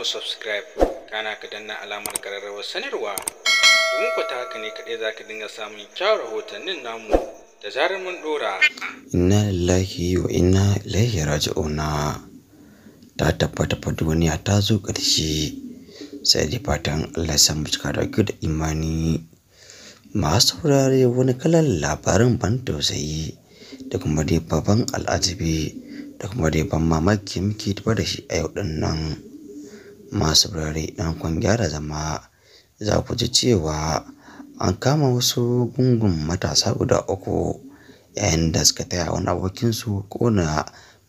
Subscribe, kana ka danna alamar ƙararrawar sanarwa. Domin ku ta haka ne kaɗai za ka dinga samun kyawun rahotannin namu da zarar mun ɗora. Inna lillahi wa inna ilaihi raji'una. Ta tabbata fa duniya ta zo ƙarshe. Sai dai fatan Allah ya sa mu cika da kyau da imani. Masu saurare, wani kalan labarin ban tausayi da kuma dai babban al'ajabi da kuma dai ban mamaki muke tafa da shi a yau ɗin nan. Masu saurare, idan kun gyara zama, za ku ji cewa an kama wasu gungun matasa guda uku yayin da suka taya wani abokinsu ƙona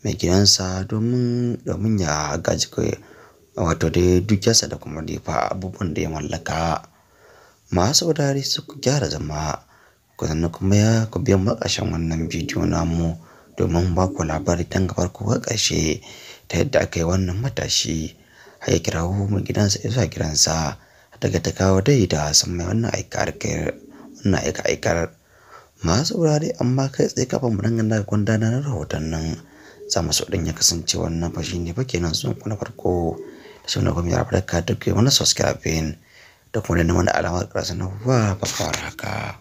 mai gidansa domin ya gaji wato dai dukiyarsa da kuma dai fa abubuwan da ya mallaka. Masu saurare, su ku gyara zama, sannan kuma ya ku biyo mu ƙarshen wannan bidiyo namu domin ba ku labari tun farko har ƙarshe ta yadda aka yi wannan matashi har ya kirawo mai gidansa zuwa gidansa daga ta kawo dai da sun mai wannan aika-aikar. Masu saurare, amma kai tsaye kafin mu dangana ga gudanar rahoton nan, za mu so ɗin ya kasance wannan fa shine fa kenan zuwan ku na farko da sunan kuma ya barka da ku wani subscribing da kuma danna wani alamar ƙarar sanarwa babbar haka.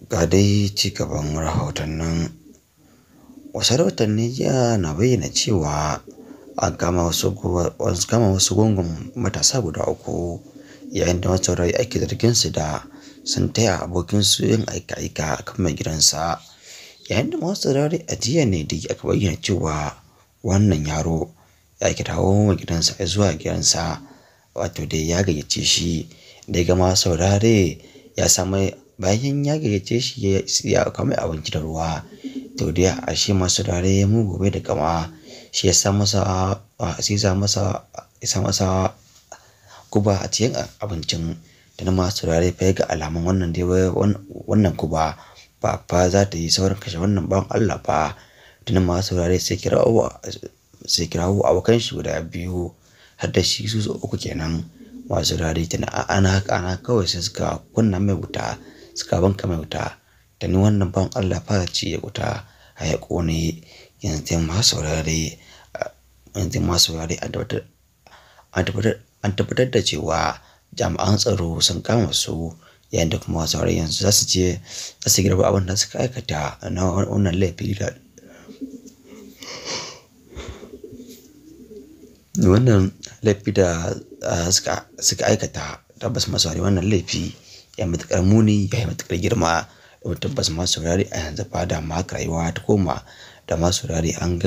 Ga dai ci gaban rahoton nan. Wasu rahotanni jiya na bayyana cewa an kama wasu gungun matasa guda uku yayin da masu saurare ake zargin su da sun taya abokinsu yin aika-aika kan mai gidansa. Yayin da masu saurare a jiya ne dai aka bayyana cewa wannan yaro ya kirawo mai gidansa zuwa gidansa, wato dai ya gayyace shi da ya gama saurare ya samu. Bayan ya gayyace shi ya kawo mai abinci da ruwa, to dai ashe masu saurare mugu bai da kama, shi ya sa masa sai ya sa masa guba a cikin abincin. Da masu saurare fa ya ga alamun wannan dai wannan guba ba fa za ta yi saurin kashe wannan bawan Allah ba. Tuni masu saurare sai kirawo abokan shi guda biyu har da shi, su uku kenan. Masu saurare, tuni ana haka ana kawai sai suka kunna mai wuta, suka banka mai wuta. Tuni wannan bawan Allah fara ci da wuta har ya ƙone. Yanzu dai masu saurare, an tabbatar da cewa jami'an tsaro sun kama su, yayin da kuma masu saurare yanzu za su je za su girbi abin da suka aikata na wannan laifi da suka aikata. Tabbas masu saurare, wannan laifi ya matuƙar muni, ya yi matuƙar girma. Tabbas masu saurare, a yanzu fa da ma haka rayuwa ta koma da masu saurare an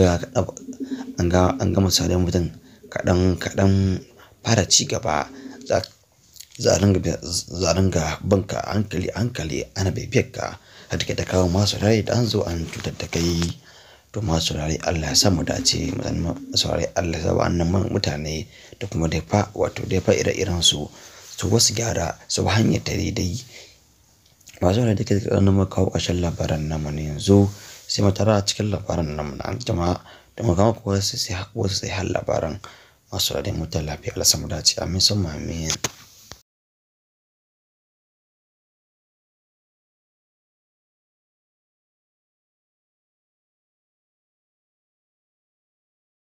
ga misalin mutum kaɗan kaɗan fara ci gaba, za a ringa bin ka a hankali a hankali, ana bibiyar ka har ta kawo masu saurare da an zo an cutar da kai. To masu saurare, Allah ya sa mu dace. Masu saurare, Allah ya sa wa'annan mutane da kuma dai fa wato dai fa ire-iren su su wasu gyara, su bi hanyar ta daidai. Masu saurare, duka duka nan muka kawo ƙarshen labaran namu na yanzu, sai mu tara a cikin labaran namu na anjima da mu kawo muku wasu sahihan labaran. Masu saurare, mu huta lafiya. Allah ya sa mu dace. Amin summa amin.